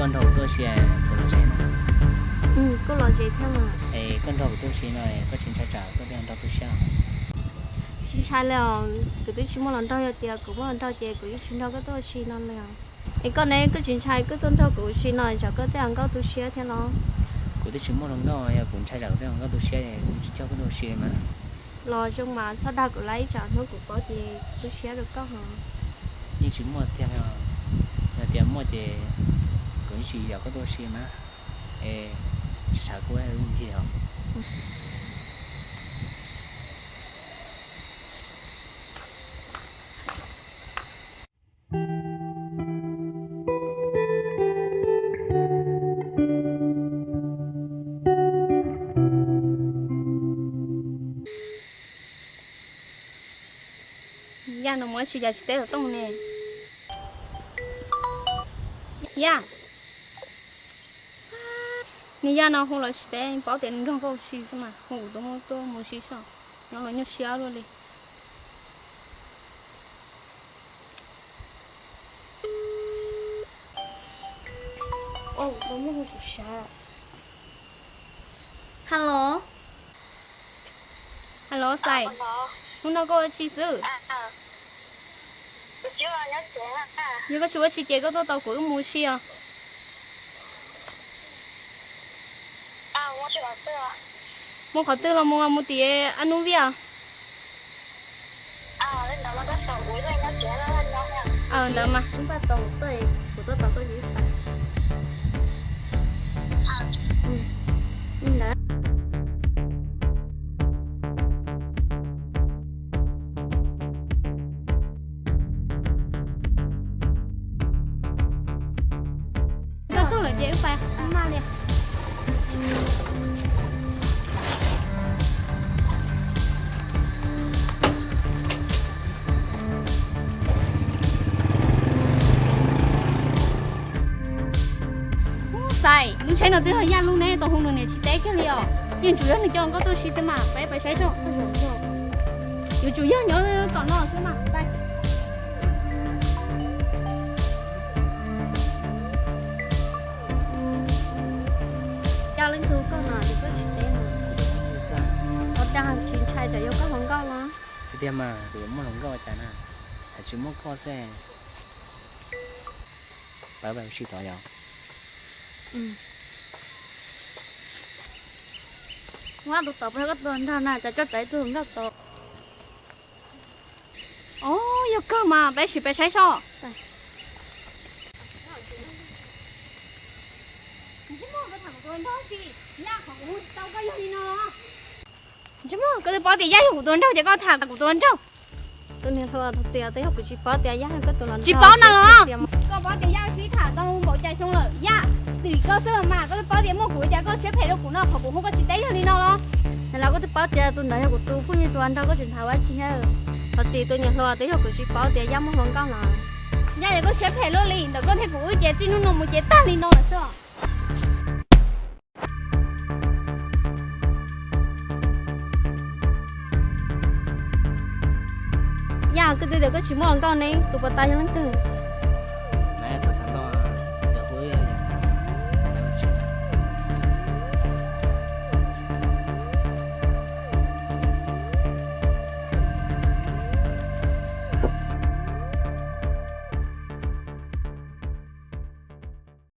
Koj nrog kuv tuaj ua si, kuv los ze no. Koj los ze thiab mas. Es koj nrog kuv tuaj ua si no, koj tsis ntshai tsam koj thiaj nrog tu siab? Tsis ntshai li os, kuv twb tsis muaj hluas nraug, yog tias kuv muaj hluas nraug ces kuv yeej tsis nrog koj tuaj ua si no li os. Es koj ne, koj tsis ntshai koj tuaj nrog kuv ua si no tsam koj tej hluas nkauj tu siab thiab los? Kuv twb tsis muaj hluas nkauj, yog kuv ntshai tsam kuv tej hluas nkauj tu siab, kuv tsis coj koj tuaj ua si mas. Los zoo mas txhob dag kuv lawm, ib tsam hnub kuv paub ces tu siab rau koj hos. Yeej tsis muaj tiag li os. Yog tias muaj ces kuv yeej tsis yos koj tuaj ua si mas. Es tsis tshav kuv ncig os. Yaj no mus ua tsi cas tsis teb xov tooj ne? Yaj, niag Yaj no hu los tsis teb, paub tias nws nrog koj ua si xwb mas, hu kuv tuaj mus ua si soj, nyob los nyuaj siab luaj li. Hello. Hello Xais, hnub no koj ua tsi xwb? Yog koj tsis ua tsi ces koj tuaj tos kuv wb mus ua si os. Mus qhov twg los mus, mus tim Ab Nub Viaj. Ntawd mas. Koj txog lawm ces wb pais maj li. Xais, lub tsheb no twb yog Yaj lub ne, tau hu nws niam tsis teb kiag li os. Yeej tsuas yog nws coj nkauj tuaj ua si xwb mas, peb pais saib soj. Yuav tsum yog nyob tom no xwb mas, pais. Yaj, leej twg koj no es koj tsis teb no? Ua dag tsis ntshai tsam yog koj hluas nkauj los? Tiag tiag mas, kuv yuav muaj hluas nkauj cas na, hais tsis muaj koj xwb. Pab pab ua si tod yog. Ua tus tod puas yog koj tus hluas nraug na, cas coj tsam ib tug hluas nkauj tod. Os, yog kawg mas, peb sim peb saib soj. Ntsej muag, koj tham kuv tus hluas nraug tsis, Yaj, qhov kuv hu tau koj yog li no. Ntsej muag, koj twb paub tias Yaj yog kuv tus hluas nraug ces koj tham kuv tus hluas nraug. Tus niag hluas txog txias twb yog kuv tsis paub tias Yaj yog koj tus hluas nraug. Tsis paub na los? Koj paub tias Yaj sib tham tau npaum cas xyoo lawm, Yaj, tim koj xwb mas koj twb paub tias muaj kuv li cas koj siab phem rau kuv no, qhov kuv hu koj tsis teb yog li no los? Los koj twb paub tias tus ntawd yog kuv tus phooj ywg tus hluas nraug, koj tseem tham ua tsi thiab? Thov txim, tus niag hluas twb yog kuv tsis paub tias Yaj muaj hluas nkauj los. Yaj, yog koj siab phem luaj li ntawm koj thiab kuv wb ces txij hnub no mus ces tag li no lawm xwb. Yaj, koj twb tias koj tsis muaj hluas nkauj ne, tus puas tas yog leej twg?